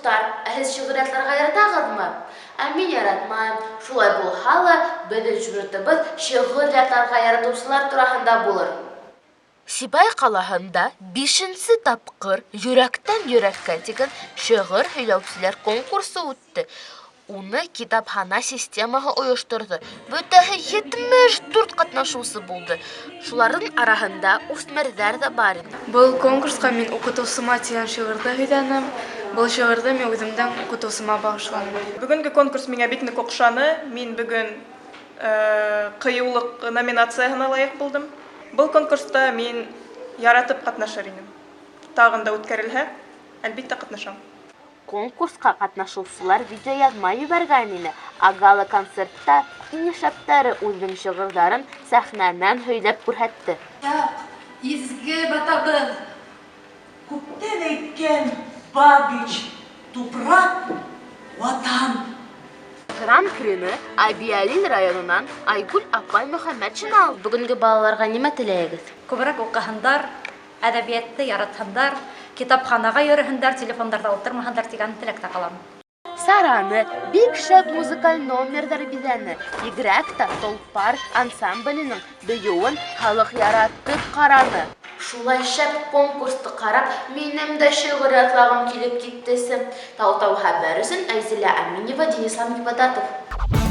Дуҫтар, ә һеҙ шиғыр ятларға яратағыҙмы? Ә мин яратмайым. Шулай булһа ла, беҙҙең сюжетыбыҙ шиғыр ятларға яратыусылар тураһында булыр. Сибай ҡалаһында бишенсе тапҡыр Йөрәктән йөрәккә тигән шиғыр һөйләүселәр конкурсы үтте. Уны китапхана системаһы ойошторҙо. Бөтәһе 74 ҡатнашыусы булды. Шуларҙың араһында үҫмерҙәр ҙә бар ине. Был конкурсҡа мин Уҡытыусыма тигән шиғырҙы һөйләнем. Был шиғырҙы мин үҙемдең уҡытыусыма бағышланым. Бөгөнгө конкурс миңә бик нык оҡшаны. Мин бөгөн Ҡыйыулыҡ номинацияһына лайыҡ булдым. Был конкурста мин яратып ҡатнашыр инем. Тағын да үткәрелһә, әлбиттә, ҡатнашам. Конкурсҡа ҡатнашыусылар видеояҙма ебәргән ине. Ә гала-концертта иң шәптәре үҙенең шиғырҙарын сәхнәнән һөйләп күрһәтте. Яҡ, изге батабыҙ! Күптән әйткән Бабич, тупрак, Ватан. Гран-прины Әбйәлил районынан Айгөл апай Мөхәммәтшина алды. Бөгөнгө балаларға нимә теләйегеҙ? Күберәк уҡыһындар, әҙәбиәтте яратһындар, китапханаға йөрөһөндәр, телефондарҙа ултырмаһындар тигән теләктә ҡалам. Сараны бик шәп музыкаль номерҙар биҙәне. Бигерәк тә Толпар ансамбленең бейеүен халыҡ яратып ҡараны. Шулай шәп конкурсты ҡарап, минем дә шиғыр ятлағым килеп киттесе. Тау-тау хәбәр өсөн Айзилә Әминева, Денислам Ибадатов.